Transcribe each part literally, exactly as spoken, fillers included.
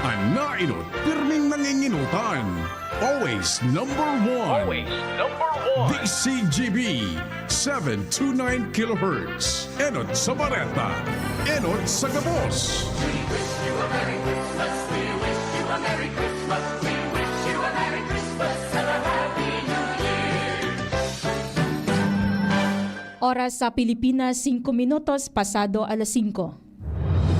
Nainot, pirming nanginginutan. Always number one. Always number one. D C G B, seven two nine kilohertz. Enot sa bareta. Enot sa gabos. We wish you a Merry Christmas. We wish you a Merry Christmas. We wish you a Merry Christmas and a Happy New Year. Oras sa Pilipinas, singko minutos pasado alas singko.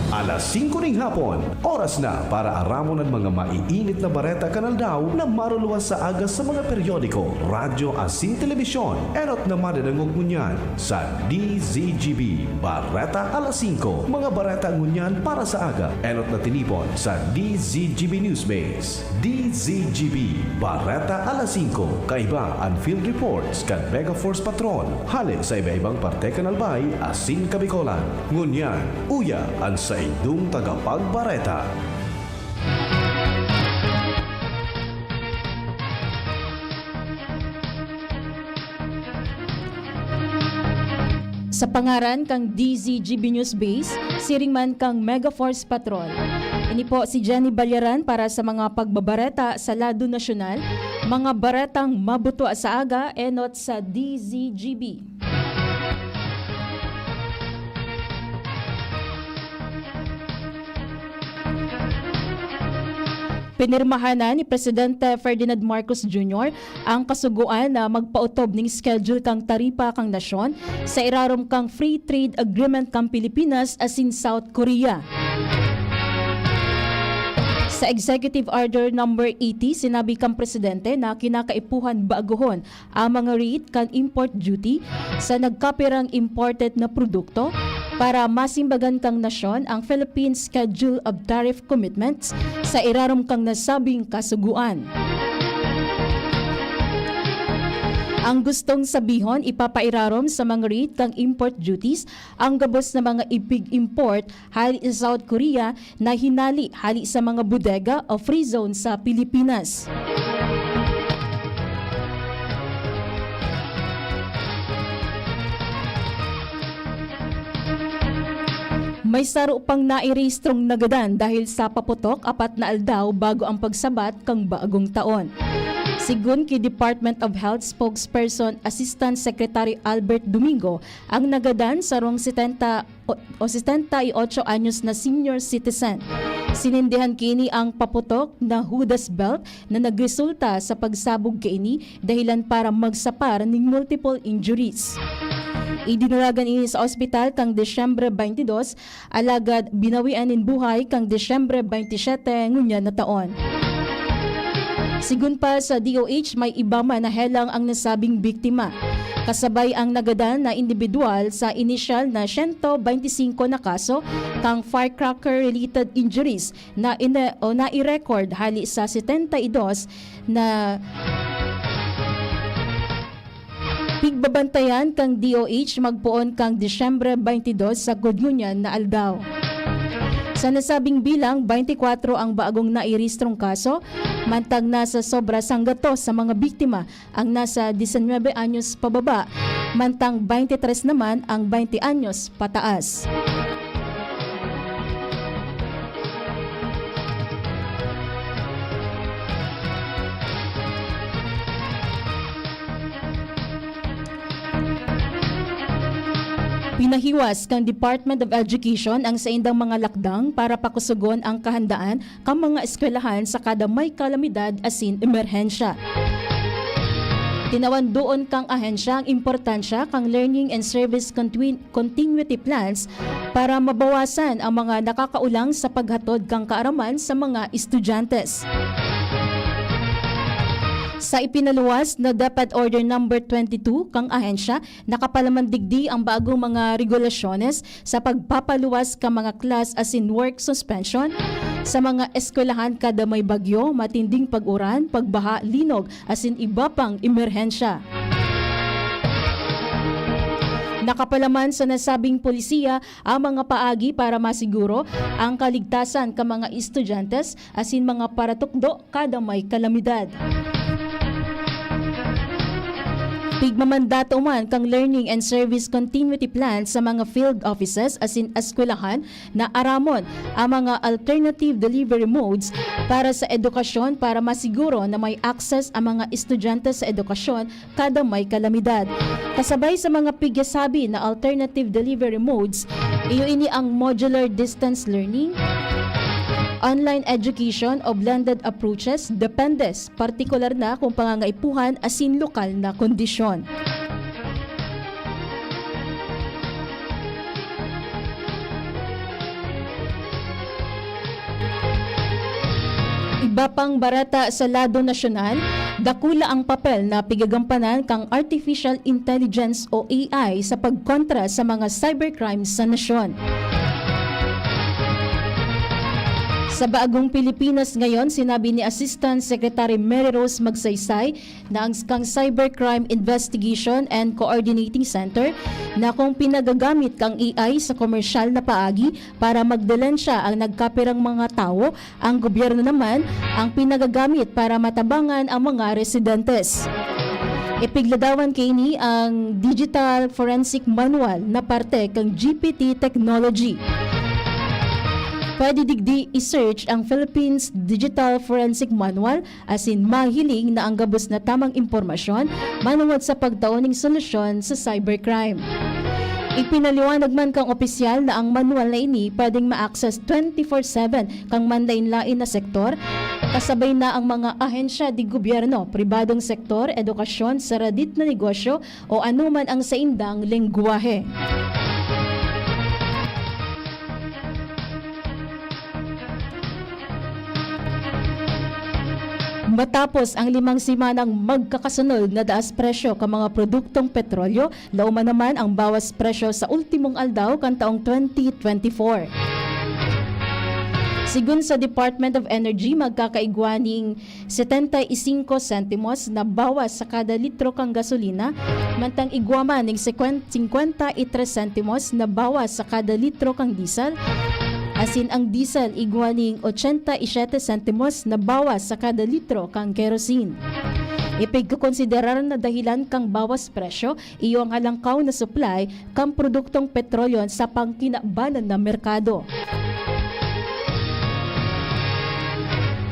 Alas singko ning hapon, oras na para aramon an mga maiinit na bareta kan aldaw na maruluwas sa aga sa mga periodiko, radyo asin telebisyon. Enot na madadangog ngunyan sa D Z G B Bareta Alas Singko, mga bareta ngunyan para sa aga. Enot na tinipon sa D Z G B Newsbase. D Z G B, Bareta Alas Singko, kaiba an field reports kan Mega Force Patrol, hale sa iba-ibang parte kan Albay asin Kabicolan. Ngunyan, uya an saindong tagapagbareta. Sa pangaran kan D Z G B News Base, siring man kan Mega Force Patrol. Ini po si Jenny Balyaran para sa mga pagbabareta sa lado nasyonal, mga baretang mabutwa sa aga, enot sa D Z G B. Pinirmahan na ni Presidente Ferdinand Marcos Junior ang kasugoan na magpaotob ning schedule kan taripa kan nasyon sa irarom kan Free Trade Agreement kan Pilipinas asin South Korea. Sa Executive Order Number eighty, sinabi kan Presidente na kinakaipuhan baguhon ang mga rate kan import duty sa nagkapirang imported na produkto para masimbagan kan nasyon ang Philippine Schedule of Tariff Commitments sa irarom kan nasabing kasugoan. Ang gustong sabihon, ipapairarom sa mga rate kan import duties ang gabos na mga ipig-import hali sa South Korea na hinali hali sa mga bodega o free zone sa Pilipinas. May saro pang nairehistrong nagadan dahil sa paputok apat na aldaw bago ang pagsabat kan bagong taon. Sigun ki Department of Health Spokesperson Assistant Secretary Albert Domingo, ang nagadan sarong setenta o, o setenta y ocho anyos na senior citizen. Sinindihan ki ini ang paputok na Judas belt na nagresulta sa pagsabog kaini dahilan para magsapar nin multiple injuries. Idinalagan ini sa ospital kan Disyembre twenty-two, alagad binawian nin buhay kan Disyembre twenty-seven ngunyan na taon. Sigun pa sa D O H, may iba man na helang ang nasabing biktima. Kasabay ang nagadan na indibidwal sa inisyal na siyento bente singko na kaso kan firecracker-related injuries na ine-, o nai-record hali sa setenta y dos na pigbabantayan kan D O H magpoon kan Disyembre twenty-two sa gud ngunyan na aldaw. Sa nasabing bilang, twenty-kwatro ang bagong nairehistrong kaso, mantang nasa sobra sanggatos sa mga biktima ang nasa disinwebe anyos pababa, mantang twenty-tres naman ang twenty anyos pataas. Pinahiwas kan Department of Education ang saindang mga lakdang para pakusugon ang kahandaan kan mga eskwelahan sa kada may kalamidad asin emerhensya. Tinawan doon kan ahensya ang importansya kan learning and service continu-, continuity plans para mabawasan ang mga nakakaulang sa paghatod kan kaaraman sa mga estudyante. Sa ipinaluwas na DepEd Order Number twenty-two kan ahensya, nakapalaman digdi ang bagong mga regulasyones sa pagpapaluwas kan mga class asin work suspension sa mga eskwelahan kada may bagyo, matinding pag-uran, pagbaha, linog, asin iba pang emerhensya. Nakapalaman sa nasabing polisiya ang mga paagi para masiguro ang kaligtasan kan mga estudyante asin mga paratukdo kada may kalamidad. Pigmamandato man kan Learning and Service Continuity Plan sa mga field offices asin eskwelahan na aramon ang mga alternative delivery modes para sa edukasyon para masiguro na may access ang mga estudyante sa edukasyon kada may kalamidad. Kasabay sa mga pigsasabi na alternative delivery modes, iyo ini ang modular distance learning, online education o blended approaches, depende partikular na kung pangangaipuhan asin lokal na kondisyon. Iba pang bareta sa lado nasyonal, dakula ang papel na pigagampanan kan artificial intelligence o A I sa pagkontra sa mga cybercrime sa nasyon. Sa Bagong Pilipinas ngayon, sinabi ni Assistant Secretary Mary Rose Magsaysay na ang, kan Cybercrime Investigation and Coordinating Center na kung pinagagamit kan A I sa komersyal na paagi para magdelensya ang nagkapirang mga tawo, ang gobyerno naman ang pinagagamit para matabangan ang mga residentes. Ipigladawan kaini ang Digital Forensic Manual na parte kan G P T technology. Pwede digdi i-search ang Philippines Digital Forensic Manual asin mahiling na ang gabos na tamang impormasyon manongod sa pagtao ning solusyon sa cybercrime. Ipinaliwanag man kan opisyal na ang manual na ini pwedeng ma-access twenty-four seven kan manlain-lain na sektor, kasabay na ang mga ahensya de gobyerno, pribadong sektor, edukasyon, saradit na negosyo o anoman ang saindang lengguwahe. Matapos ang limang semanang magkakasunod na taas presyo kan mga produktong petrolyo, lauman naman ang bawas presyo sa ultimong aldaw kan taong twenty twenty-four. Sigon sa Department of Energy, magkakaigwa ning setenta y cinco sentimos na bawas sa kada litro kan gasolina, mantang igwa man ning sekwen-, singkwenta y tres sentimos na bawas sa kada litro kan diesel, asin ang diesel igwa ning ochenta y siete sentimos na bawas sa kada litro kan kerosene. Ipigkokonsiderar na dahilan kan bawas presyo iyo ang halangkaw na supply kan produktong petrolyo sa pangkinabanan na merkado.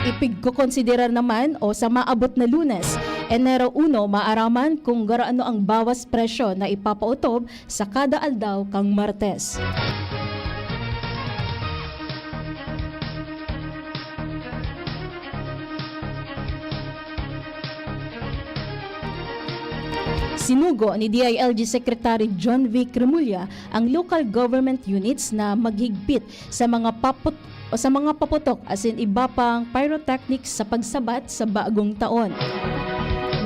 Ipigkokonsiderar naman o sa maabot na Lunes, Enero uno, maaraman kung garaano ang bawas presyo na ipapaotob sa kada aldaw kan Martes. Sinugo ni D I L G Secretary John Vic Remulla ang local government units na maghigpit sa mga paput-, o sa mga paputok asin iba pang pyrotechnics sa pagsabat sa bagong taon.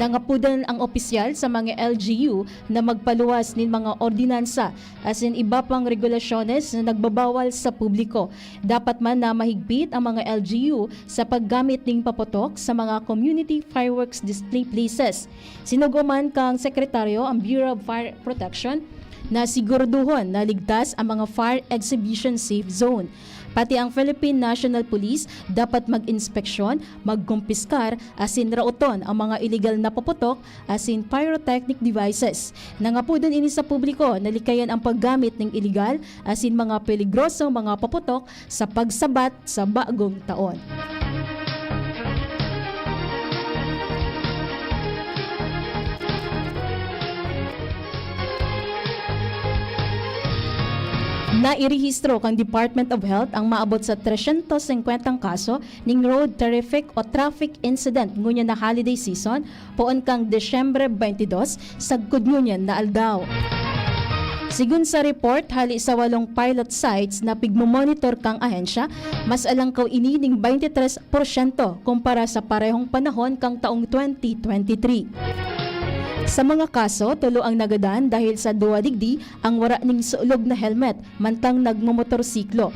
Nangapodan ang opisyal sa mga L G U na magpaluwas nin mga ordinansa asin iba pang regulasyones na nagbabawal sa publiko. Dapat man na mahigpit ang mga L G U sa paggamit nin paputok sa mga community fireworks display places. Sinugo man kan sekretaryo ang Bureau of Fire Protection na siguraduhon na ligtas ang mga fire exhibition safe zone. Pati ang Philippine National Police dapat mag-inspeksyon, magkumpiskar, asin raoton ang mga iligal na paputok asin pyrotechnic devices. Nangapodan ini sa publiko na likayan ang paggamit nin iligal asin mga peligrosong mga paputok sa pagsabat sa bagong taon. Nairehistro kan Department of Health ang maabot sa tresyentos singkwentang kaso ning road terrific o traffic incident ngunyan na holiday season, poon kan Disyembre twenty-two, sagkod ngunyan na aldaw. Sigon sa report hali sa walong pilot sites na pigmomonitor kan ahensya, mas alangkaw ini nin twenty-three porsyento kumpara sa parehong panahon kan taong twenty twenty-three. Sa mga kaso, tulo ang nagadan dahil sa duwa digdi ang wara nin sulog na helmet mantang nagmomotorsiklo.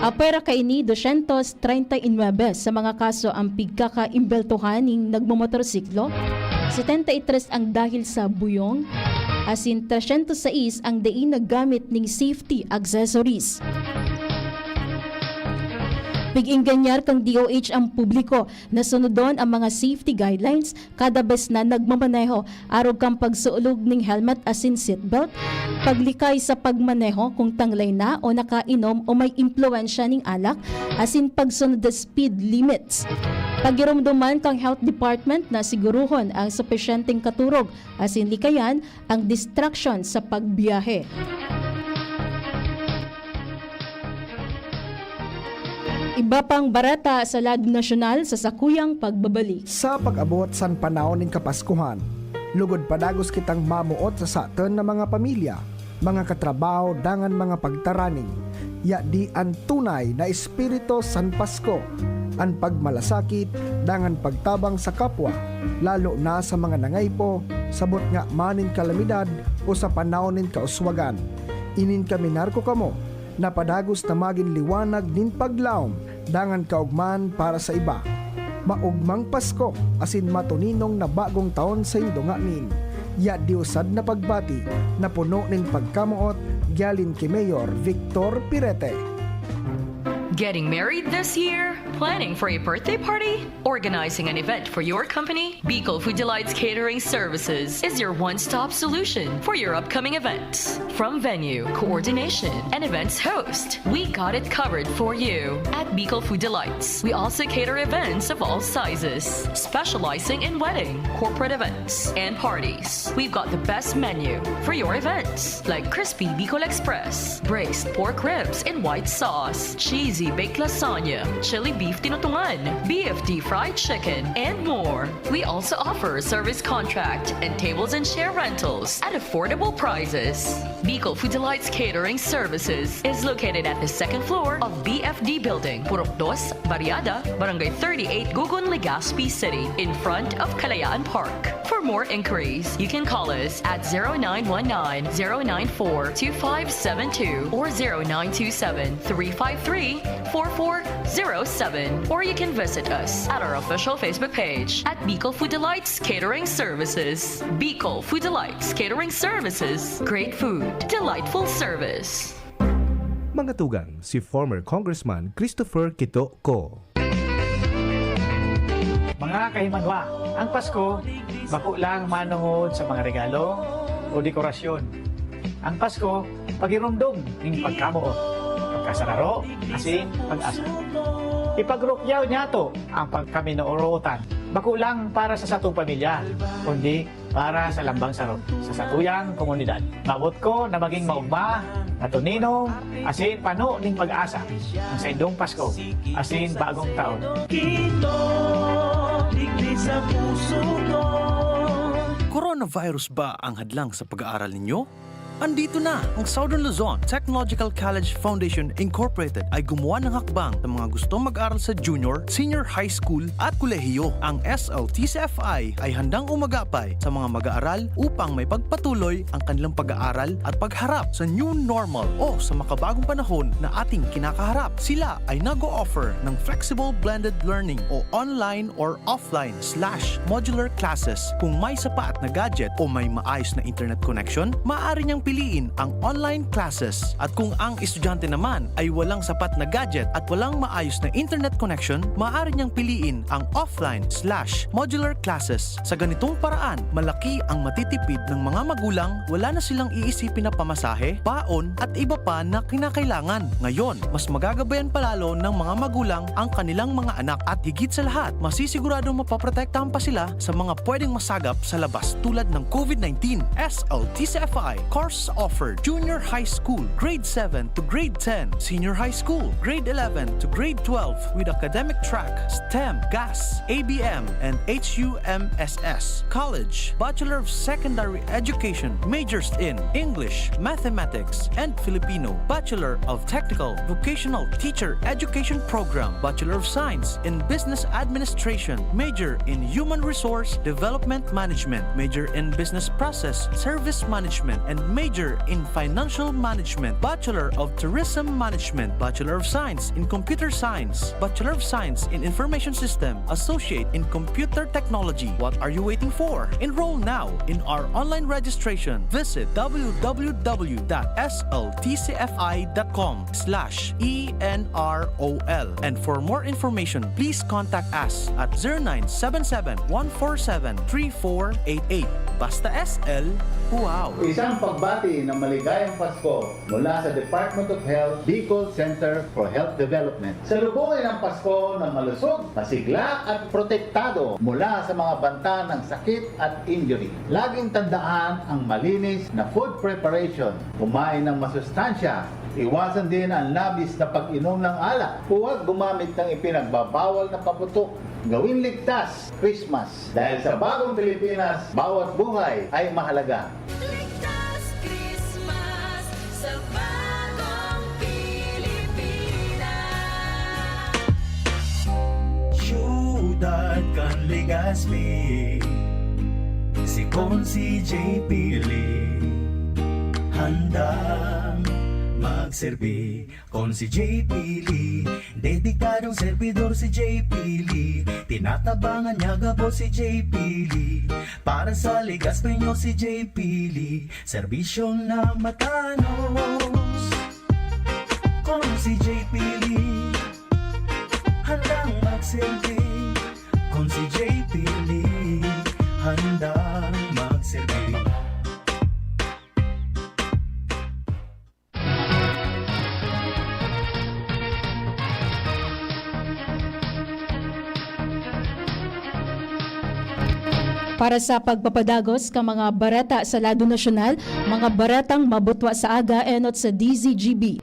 Apwera kaini, dosyentos treinta y nuebe sa mga kaso ang pigkakaimbeltohan nin nagmomotorsiklo, setenta y tres ang dahil sa buyong, asin tresyentos sais ang dai naggamit nin safety accessories. Pig-ingganyar kan D O H ang publiko na sunodon ang mga safety guidelines kada bes na nagmamaneho, arog kan pagsuolog nin helmet asin seatbelt, paglikay sa pagmaneho kung tanglay na o nakainom o may impluwensya nin alak, asin pagsunod sa speed limits. Pagiromdoman kan Health Department na sigurohon ang supisyenteng katurog asin likayan ang distraction sa pagbiyahe. Iba pang bareta sa lado nasyonal sa sakuyang pagbabalik. Sa pag-abot san panahon nin Kapaskuhan, lugod padagos kitang mamoot sa saton na mga pamilya, mga katrabaho, dangan mga pagtaraning. Yadi an tunay na espiritu san Pasko, an pagmalasakit dangan pagtabang sa kapwa, lalo na sa mga nangaipo, sabot nga man nin kalamidad o sa panahon nin kauswagan. Ininkaminar ko kamo na padagos na magin liwanag nin paglaom dangan kaogmahan para sa iba. Maogmang Pasko asin matuninong na bagong taon saindo ngamin. Yadi usad na pagbati na puno nin pagkamoot, gialin ki Mayor Victor Pirete. Getting married this year? Planning for a birthday party? Organizing an event for your company? Bicol Food Delights Catering Services is your one-stop solution for your upcoming events. From venue, coordination, and events host, we got it covered for you. At Bicol Food Delights, we also cater events of all sizes, specializing in wedding, corporate events, and parties. We've got the best menu for your events, like crispy Bicol Express, braised pork ribs in white sauce, cheesy baked lasagna, chili beef tinutungan, B F D fried chicken, and more. We also offer service contract and tables and chair rentals at affordable prices. Bicol Food Delights Catering Services is located at the second floor of B F D Building, Purok Dos, Barriada, Barangay thirty-eight, Gugun, Legazpi City, in front of Kalayaan Park. For more inquiries, you can call us at zero nine one nine, zero nine four, two five seven two or zero nine two seven, three five three, four four zero seven, or you can visit us at our official Facebook page at Bicol Food Delights Catering Services. Bicol Food Delights Catering Services. Great food, delightful service. Mga tugang, si former Congressman Christopher Quito Co. Mga kahimanwa, ang Pasko bako lang manongod sa mga regalo o dekorasyon. Ang Pasko, pagiromdom nin pagkamoot, pagkasararo, asin pag-asa. Ipagrukyaw niyato ang pagkaminoorutan, bako lang para sa satong pamilya, kundi para sa lambang saro sa satuyang komunidad. Mabot ko na magin maogma, matuninong, asin pano nin pag-asa ang saindong Pasko asin bagong taon. Kito, digdi sa puso ko. Coronavirus ba ang hadlang sa pag-aaral ninyo? Andito na! Ang Southern Luzon Technological College Foundation Incorporated ay gumawa ng hakbang sa mga gustong mag-aral sa junior, senior high school at kolehiyo. Ang S L T C F I ay handang umagapay sa mga mag-aaral upang maipagpatuloy ang kanilang pag-aaral at pagharap sa new normal o sa makabagong panahon na ating kinakaharap. Sila ay nag-o-offer ng flexible blended learning o online or offline slash modular classes. Kung may sapat na gadget o may maayos na internet connection, maaari niyang piliin ang online classes. At kung ang estudyante naman ay walang sapat na gadget at walang maayos na internet connection, maaari niyang piliin ang offline slash modular classes. Sa ganitong paraan, malaki ang matitipid ng mga magulang, wala na silang iisipin na pamasahe, baon, at iba pa na kinakailangan. Ngayon, mas magagabayan pa lalo ng mga magulang ang kanilang mga anak at higit sa lahat, masisiguradong mapoprotektahan pa sila sa mga pwedeng masagap sa labas tulad ng COVID nineteen. S L T C F I, course offered, junior high school, grade seven to grade ten, senior high school, grade eleven to grade twelve, with academic track, STEM, GAS, A B M, and H U M S S. College, Bachelor of Secondary Education, majors in English, Mathematics, and Filipino, Bachelor of Technical Vocational Teacher Education Program, Bachelor of Science in Business Administration, major in Human Resource Development Management, major in Business Process Service Management, and Major in Financial Management, Bachelor of Tourism Management, Bachelor of Science in Computer Science, Bachelor of Science in Information System, Associate in Computer Technology. What are you waiting for? Enroll now in our online registration. Visit w w w dot s l t c f i dot com slash e n r o l. And for more information, please contact us at zero nine seven seven, one four seven, three four eight eight. Basta S L, wow! Isang pagbati ng maligayang Pasko mula sa Department of Health, Bicol Center for Health Development. Salubungin ang Pasko ng malusog, masigla at protektado mula sa mga banta ng sakit at injury. Laging tandaan ang malinis na food preparation. Kumain ng masustansya. Iwasan din ang labis na pag-inom ng alak. Huwag gumamit ng ipinagbabawal na paputok. Gawin ligtas Christmas. Dahil sa bagong Pilipinas, bawat buhay ay mahalaga. Ligtas Christmas sa bagong Pilipinas. Siyudad kan Legazpi, si Consi J P Lee, handang magserbi. Consi J P Lee, dedikadong servidor si J P Lee. Tinatabangan niya gabos si J P Lee. Para sa Legazpeño si J P Lee, serbisyong namatanos. Consi J P Lee, handang magserbi. Consi J P Lee, handang magserbi. Para sa pagpapadagos kan mga bareta sa lado nasyonal, mga baretang mabutwa sa aga enot sa D Z G B.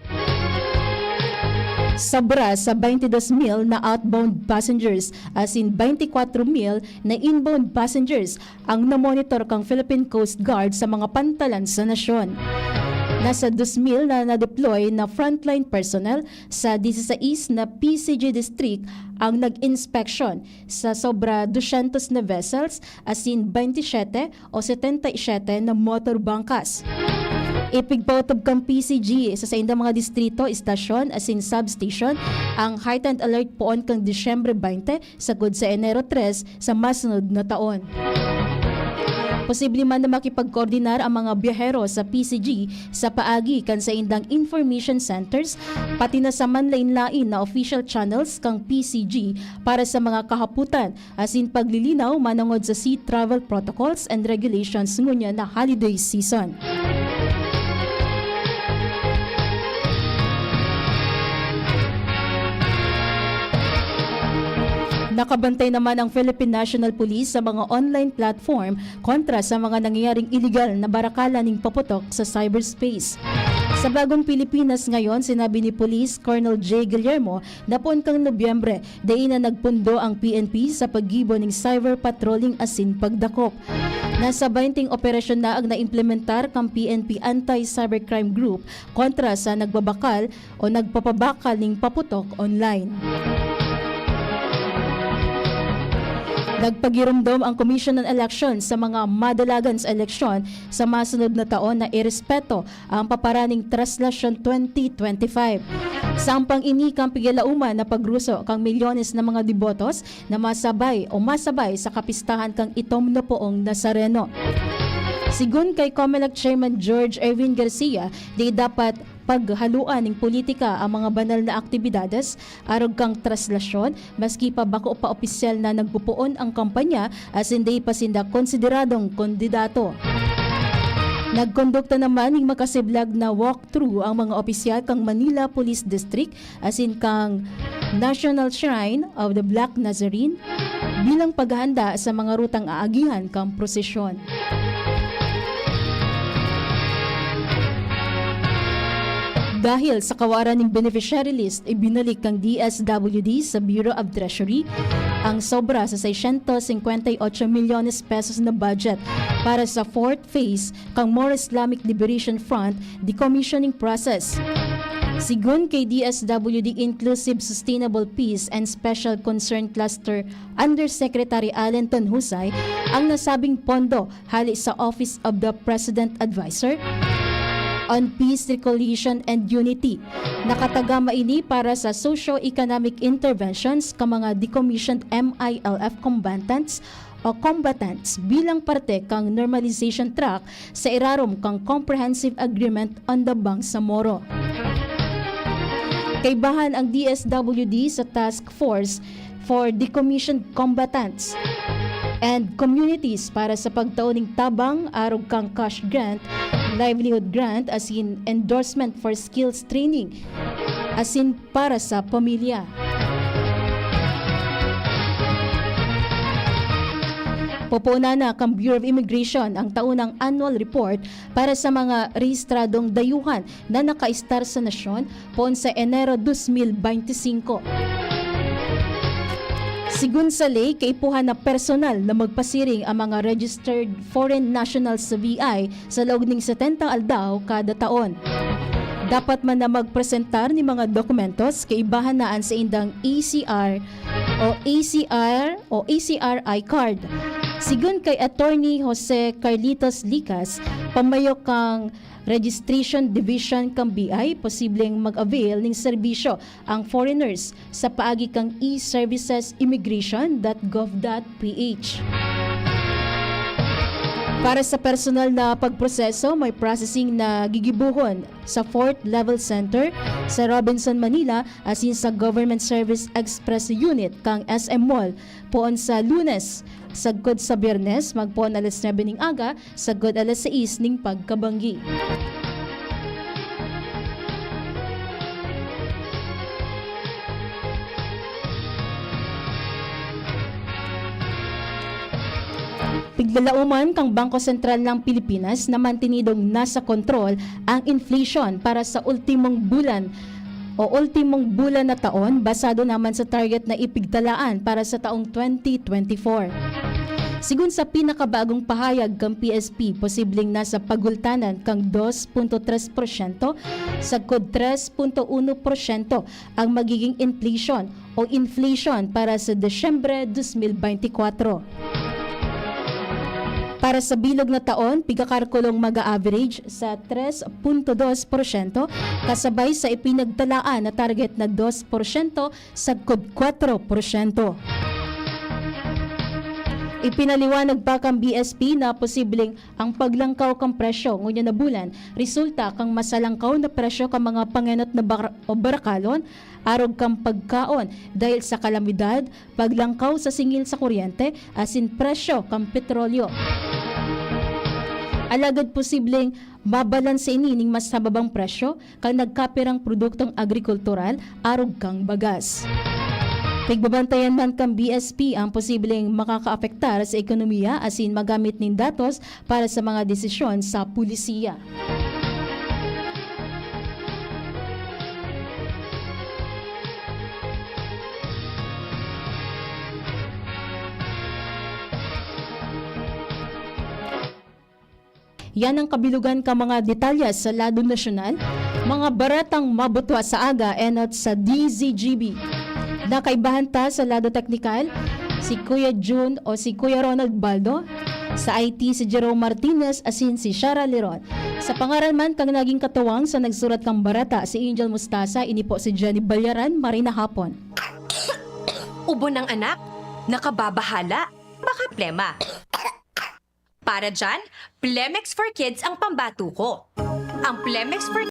Sobra sa twenty-two mil na outbound passengers, asin twenty-four mil na inbound passengers ang namonitor kan Philippine Coast Guard sa mga pantalan sa nasyon. Nasa dos mil na na-deploy na frontline personnel sa disisais na P C G district ang nag-inspeksyon sa sobra dosyentos na vessels, asin twenty-seven o setenta y siete na motor bangkas. Ipigpautob kan P C G sa saindang mga distrito, istasyon, asin substation ang heightened alert poon kan Disyembre twenty sagod sa Enero tres sa masunod na taon. Posible man na makipagkoordinar ang mga biyahero sa P C G sa paagi kan saindang information centers, pati na sa manlain-lain na official channels kan P C G para sa mga kahapotan asin paglilinaw manongod sa sea travel protocols and regulations ngunyan na holiday season. Nakabantay naman ang Philippine National Police sa mga online platform kontra sa mga nangyayaring iligal na barakalan nin paputok sa cyberspace. Sa bagong Pilipinas ngayon, sinabi ni Police Colonel Jay Guillermo na poon kan Nobyembre, diin na nagpundo ang P N P sa paggibo nin cyber patrolling asin pagdakop. Nasa baynte operasyon na ang naimplementar kan P N P Anti-Cybercrime Group kontra sa nagbabakal o nagpapabakal nin paputok online. Nagpagiromdom ang Commission on Elections sa mga madalagan sa eleksyon sa masunod na taon na irespeto ang paparaning Traslasyon twenty twenty-five. Sampang ini kan pigilauman na pagruso kan milyones na mga debotos na masabay o masabay sa kapistahan kan itom na poong Nazareno. Sigun kay Comelec Chairman George Erwin Garcia, di dapat paghaloan nin politika ang mga banal na aktibidades arog kan traslasyon, maski pa bako pa opisyal na nagpopoon ang kampanya asin dai pa sinda konsideradong kandidato. Nagkondukta naman nin makasiblag na walkthrough ang mga opisyal kan Manila Police District asin kan National Shrine of the Black Nazarene bilang paghahanda sa mga rutang aagihan kan prosesyon. Dahil sa kawaran nin beneficiary list, ibinalik kan D S W D sa Bureau of Treasury ang sobra sa seiscientos cincuenta y ocho milyones pesos na budget para sa fourth phase kan Moro Islamic Liberation Front decommissioning process. Sigun kay D S W D Inclusive Sustainable Peace and Special Concern Cluster Undersecretary Allen Tonhusay, ang nasabing pondo hale sa Office of the President Advisor on Peace, Reconciliation and Unity. Nakatagama ini para sa socio-economic interventions kan mga decommissioned M I L F combatants o combatants bilang parte kan normalization track sa irarom kan Comprehensive Agreement on the Bangsamoro. Kaibahan ang D S W D sa Task Force for Decommissioned Combatants and Communities para sa pagtao nin tabang arog kan cash grant, livelihood grant, asin endorsement for skills training, asin para sa pamilya. Pupunan na kan Bureau of Immigration ang taunang annual report para sa mga rehistradong dayuhan na nakaistar sa nasyon poon sa Enero dos mil bente singko. Sigun sa ley, kaipuhan na personal na magpasiring ang mga registered foreign nationals sa V I sa laog ning setenta aldaw kada taon. Dapat man na magpresentar nin mga dokumentos kaibahan na an saindang E C R o A C R o A C R I card. Sigun kay Attorney Jose Carlitos Licas, pamayo kan Registration Division kan B I, posibleng mag-avail nin serbisyo ang foreigners sa paagi kan e services immigration dot gov dot P H. Para sa personal na pagproseso, may processing na gigibohon sa Fourth Level Center sa Robinson, Manila, asin sa Government Service Express Unit kan S M Mall poon sa Lunes, sagkod sa Biyernes, magpoon alas nuebe ning aga, sagkod alas sais ning pagkabanggi. Piglalauman kan Bangko Sentral ng Pilipinas na mantenidong nasa kontrol ang inflation para sa ultimong bulan o ultimong bulan na taon, basado naman sa target na ipigtalaan para sa taong twenty twenty-four. Sigun sa pinakabagong pahayag kan P S P, posibleng nasa pagultanan kan dos punto tres porsyento sagkod tres punto uno porsyento ang magiging inflation o inflation para sa Disyembre dos mil bente kwatro. Para sa bilog na taon, pigkakalkulong mag-a-average sa tres punto dos porsyento, kasabay sa ipinagtalaan na target na dos porsyento sagkod kwatro porsyento. Ipinaliwanag pa kan B S P na posibleng ang paglangkaw kan presyo ngunyan na bulan resulta kan masalangkaw na presyo kan mga pangenot na bar-, o barakalon, arog kan pagkaon dahil sa kalamidad, paglangkaw sa singil sa kuryente, asin presyo kan petrolyo. Alagad posibleng mabalanse ini nin mas mababang presyo kan nagkapirang produktong agrikultural arog kan bagas. Pigbabantayan man kan B S P ang posibleng makakaapektar sa ekonomiya asin magamit nin datos para sa mga desisyon sa pulisiya. Yan ang kabilugan kan mga detalye sa lado nasyonal. Mga baretang mabutwa sa aga, enot sa D Z G B. Nakaibahan ta sa lado teknikal, si Kuya Jun o si Kuya Ronald Baldo. Sa I T, si Jerome Martinez asin si Shara Leron. Sa pangaran man kan naging katuwang sa nagsurat kan bareta, si Angel Mustasa, ini po si Jenny Balyaran. Maray na hapon. Ubo ng anak? Nakababahala? Baka plema. Para dyan, Plemex for Kids ang pambato ko. Ang Plemex for